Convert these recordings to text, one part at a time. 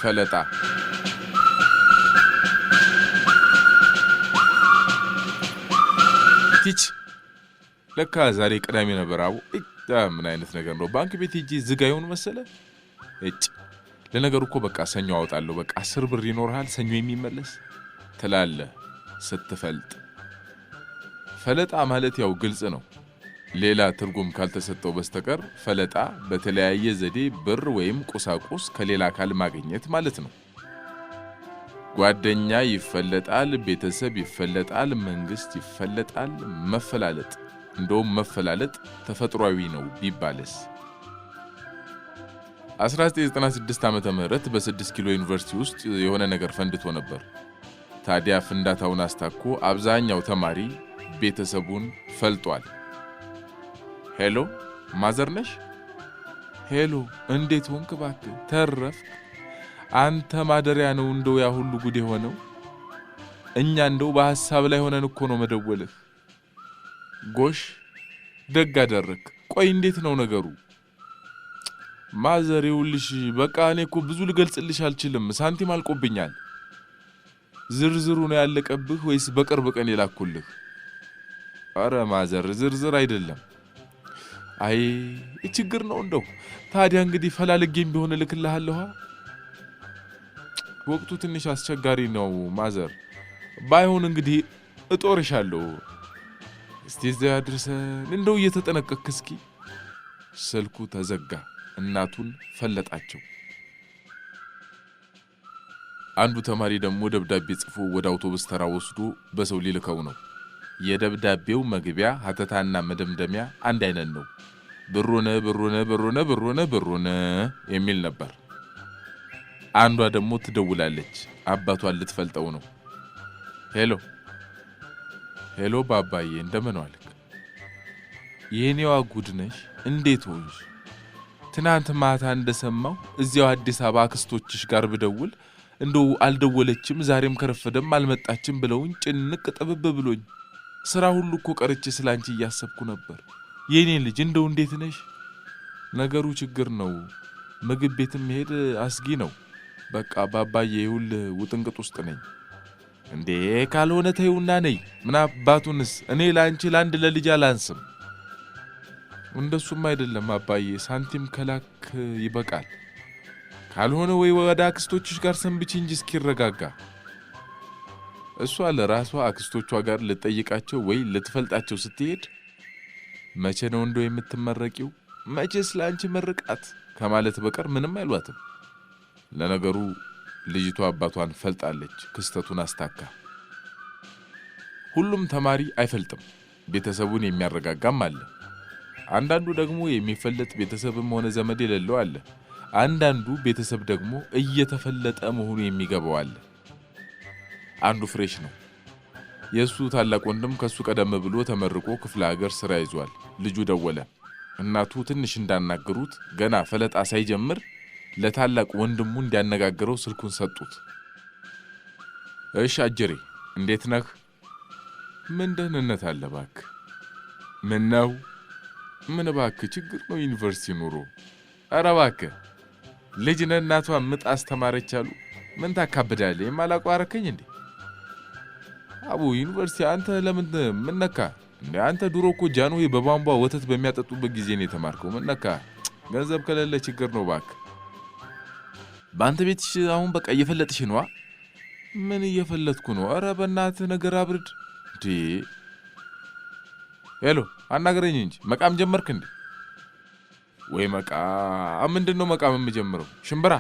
ፈለጣ። ቲች ለካ ዛሬ ቅዳሜ ነበር። አቡ ምን አይነት ነገር ነው? ባንክ ቤት ሄጄ ዝግ አይሆን መሰለ። እጭ ለነገሩ እኮ በቃ ሰኞ አወጣለሁ። በቃ 10 ብር ይኖርሃል ሰኞ የሚመለስ ትላለህ ስትፈልጥ። ፈለጣ ማለት ያው ግልጽ ነው። ሌላ ትርጉም ካልተሰጠው በስተቀር ፈለጣ በተለያየ ዘዴ ብር ወይም ቁሳቁስ ከሌላ አካል ማግኘት ማለት ነው። ጓደኛ ይፈለጣል፣ ቤተሰብ ይፈለጣል፣ መንግስት ይፈለጣል። መፈላለጥ እንደውም መፈላለጥ ተፈጥሯዊ ነው ቢባልስ? 1996 ዓመተ ምህረት በ6 ኪሎ ዩኒቨርሲቲ ውስጥ የሆነ ነገር ፈንድቶ ነበር። ታዲያ ፍንዳታውን አስታኮ አብዛኛው ተማሪ ቤተሰቡን ፈልጧል። Hello mother ነሽ? Hello እንዴት ሆንክ እባክህ? ተረፍክ? አንተ ማደሪያ ነው እንደው ያ ሁሉ ጉድ የሆነው። እኛ እንደው በሐሳብ ላይ ሆነን እኮ ነው መደወልህ። ጎሽ ደግ አደረክ። ቆይ እንዴት ነው ነገሩ? ማዘር ይኸውልሽ፣ በቃ እኔ እኮ ብዙ ልገልጽልሽ አልችልም፣ ሳንቲም አልቆብኛል። ዝርዝሩ ነው ያለቀብህ ወይስ በቅርብ ቀን የላኩልህ? አረ ማዘር ዝርዝር አይደለም። አይ ችግር ነው እንደው። ታዲያ እንግዲህ ፈላልጌም ቢሆን እልክልሃለሁ። ወቅቱ ትንሽ አስቸጋሪ ነው ማዘር። ባይሆን እንግዲህ እጦርሻለሁ። እስቲ እዚያ ያድርሰን። እንደው እየተጠነቀቅክ እስኪ። ስልኩ ተዘጋ። እናቱን ፈለጣቸው። አንዱ ተማሪ ደግሞ ደብዳቤ ጽፎ ወደ አውቶቡስ ተራ ወስዶ በሰው ሊልከው ነው። የደብዳቤው መግቢያ ሀተታና መደምደሚያ አንድ አይነት ነው። ብሩን ብሩን ብሩን ብሩን ብሩን የሚል ነበር። አንዷ ደግሞ ትደውላለች። አባቷን ልትፈልጠው ነው። Hello hello፣ ባባዬ እንደምን ዋልክ? የኔዋ ጉድ ነሽ፣ እንዴት ሆንሽ? ትናንት ማታ እንደሰማሁ እዚያው አዲስ አበባ አክስቶችሽ ጋር ብደውል እንደው አልደወለችም፣ ዛሬም ከረፈደም አልመጣችም ብለውኝ ጭንቅ ጥብብ ብሎኝ ስራ ሁሉ እኮ ቀርቼ ስላንቺ እያሰብኩ ነበር። የኔ ልጅ እንደው እንዴት ነሽ? ነገሩ ችግር ነው። ምግብ ቤትም መሄድ አስጊ ነው። በቃ ባባዬ ይኸውልህ ውጥንቅጥ ውስጥ ነኝ። እንዴ ካልሆነ ተይውና ነይ። ምን አባቱንስ እኔ ለአንቺ ለአንድ ለልጅ አላንስም። እንደሱም አይደለም አባዬ፣ ሳንቲም ከላክ ይበቃል። ካልሆነ ወይ ወደ አክስቶችሽ ጋር ሰንብቺ እንጂ እስኪረጋጋ። እሷ ለራሷ አክስቶቿ ጋር ልጠይቃቸው ወይ ልትፈልጣቸው ስትሄድ መቼ ነው እንደው የምትመረቂው? መቼስ ለአንቺ መርቃት ከማለት በቀር ምንም አይሏትም። ለነገሩ ልጅቷ አባቷን ፈልጣለች። ክስተቱን አስታካ። ሁሉም ተማሪ አይፈልጥም። ቤተሰቡን የሚያረጋጋም አለ። አንዳንዱ ደግሞ የሚፈለጥ ቤተሰብም ሆነ ዘመድ የሌለው አለ። አንዳንዱ ቤተሰብ ደግሞ እየተፈለጠ መሆኑ የሚገባው አለ። አንዱ fresh ነው። የእሱ ታላቅ ወንድም ከሱ ቀደም ብሎ ተመርቆ ክፍለ ሀገር ስራ ይዟል። ልጁ ደወለ። እናቱ ትንሽ እንዳናገሩት ገና ፈለጣ ሳይጀምር ለታላቅ ወንድሙ እንዲያነጋግረው ስልኩን ሰጡት። እሽ አጀሬ እንዴት ነህ? ምን ደህንነት አለ እባክህ። ምን ነው? ምን እባክህ ችግር ነው ዩኒቨርሲቲ ኑሮ። ኧረ እባክህ ልጅ ነህ እናቷ ምጥ አስተማረች አሉ። ምን ታካብዳለህ? የማላውቀው አረከኝ እንዴ? አቡ ዩኒቨርሲቲ አንተ ለምን ምን ነካ እንዴ? አንተ ድሮ እኮ ጃንሆይ በቧንቧ ወተት በሚያጠጡበት ጊዜ ነው የተማርከው። ምን ነካ? ገንዘብ ከሌለ ችግር ነው እባክህ። በአንተ ቤትሽ አሁን በቃ እየፈለጥሽ ነዋ። ምን እየፈለጥኩ ነው? ኧረ በእናትህ ነገር አብርድ እንዴ። Hello አናገረኝ እንጂ መቃም ጀመርክ እንዴ? ወይ መቃም ምንድን ነው መቃም የምጀምረው? ሽምብራ።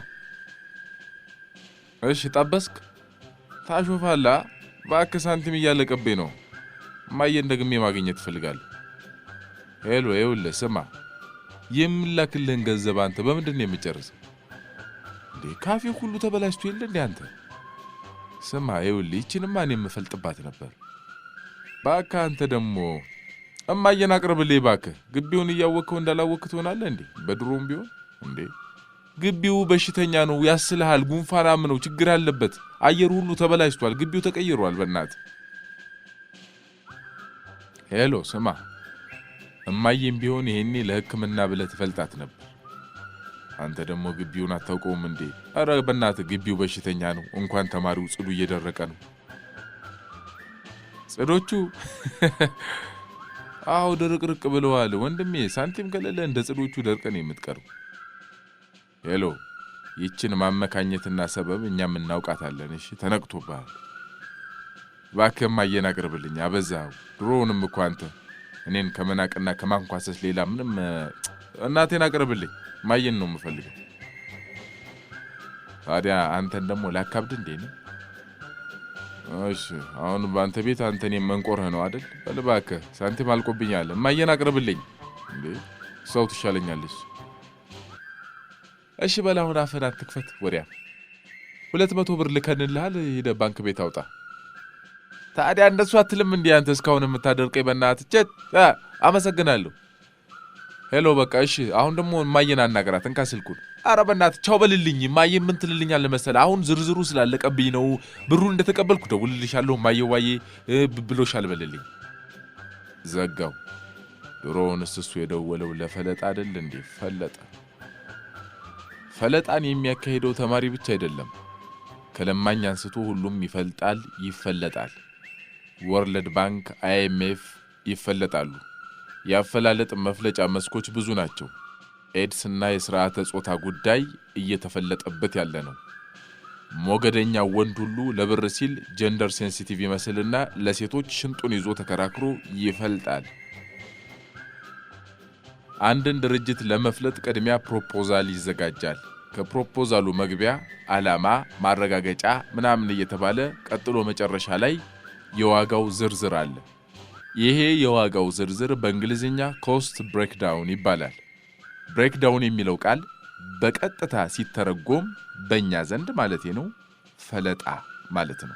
እሺ ጠበስክ? ታሾፋላ። እባክህ ሳንቲም እያለቀብኝ ነው። እማዬን ደግሜ ማግኘት እፈልጋለሁ። Hello ይኸውልህ ስማ፣ የምላክልህን ገንዘብ አንተ በምንድን ነው የምጨርሰው? እንዴ ካፌ ሁሉ ተበላሽቶ የለ እንዴ አንተ? ስማ ይኸውልህ ይችንማ እኔ የምፈልጥባት ነበር። እባክህ አንተ ደግሞ እማዬን አቅርብልኝ እባክህ። ግቢውን እያወቅኸው እንዳላወቅህ ትሆናለህ እንዴ? በድሮም ቢሆን እንዴ ግቢው በሽተኛ ነው፣ ያስልሃል፣ ጉንፋናም ነው፣ ችግር አለበት። አየሩ ሁሉ ተበላሽቷል፣ ግቢው ተቀይሯል። በእናትህ Hello ስማ፣ እማዬም ቢሆን ይሄኔ ለሕክምና ብለህ ትፈልጣት ነበር። አንተ ደግሞ ግቢውን አታውቀውም እንዴ? ኧረ በእናትህ ግቢው በሽተኛ ነው። እንኳን ተማሪው ጽዱ እየደረቀ ነው። ጽዶቹ አዎ ድርቅርቅ ብለዋል ወንድሜ። ሳንቲም ከሌለ እንደ ጽዶቹ ደርቀን የምትቀረው። Hello፣ ይችን ማመካኘትና ሰበብ እኛም እናውቃታለን። እሺ ተነቅቶብሃል። እባክህ እማዬን አቅርብልኝ፣ አበዛኸው። ድሮውንም እኮ አንተ እኔን ከመናቅና ከማንኳሰስ ሌላ ምንም። እናቴን አቅርብልኝ፣ እማዬን ነው የምፈልገው። ታዲያ አንተን ደግሞ ላካብድ እንዴ ነው? እሺ አሁን በአንተ ቤት አንተ እኔን መንቆርህ ነው አይደል? በል እባክህ ሳንቲም አልቆብኛል፣ እማዬን አቅርብልኝ። እንዴ ሰው ትሻለኛለች። እሺ በል አሁን አፍህን አትክፈት። ወዲያ 200 ብር ልከንልሃል፣ ሄደህ ባንክ ቤት አውጣ። ታዲያ እንደሱ አትልም እንዲህ አንተ እስካሁን የምታደርቀኝ? በእናትህ ቸት። አመሰግናለሁ። Hello በቃ እሺ። አሁን ደግሞ እማዬን አናገራት፣ እንካ ስልኩን። ኧረ በእናትህ ቻው በልልኝ። እማዬ ምን ትልልኛለህ መሰለህ? አሁን ዝርዝሩ ስላለቀብኝ ነው። ብሩን እንደተቀበልኩ ደውልልሻለሁ እማዬ ዋዬ ብሎሻል በልልኝ። ዘጋው። ድሮውንስ እሱ የደወለው ለፈለጣ አይደል እንዴ? ፈለጠ። ፈለጣን የሚያካሂደው ተማሪ ብቻ አይደለም። ከለማኝ አንስቶ ሁሉም ይፈልጣል፣ ይፈለጣል። World Bank፣ IMF ይፈለጣሉ። የአፈላለጥ መፍለጫ መስኮች ብዙ ናቸው። ኤድስ እና የሥርዓተ ጾታ ጉዳይ እየተፈለጠበት ያለ ነው። ሞገደኛ ወንድ ሁሉ ለብር ሲል gender sensitive ይመስልና ለሴቶች ሽንጡን ይዞ ተከራክሮ ይፈልጣል። አንድን ድርጅት ለመፍለጥ ቅድሚያ proposal ይዘጋጃል። ከ proposal ኡ መግቢያ ዓላማ፣ ማረጋገጫ ምናምን እየተባለ ቀጥሎ መጨረሻ ላይ የዋጋው ዝርዝር አለ። ይሄ የዋጋው ዝርዝር በእንግሊዝኛ cost breakdown ይባላል። Breakdown የሚለው ቃል በቀጥታ ሲተረጎም በእኛ ዘንድ ማለቴ ነው ፈለጣ ማለት ነው።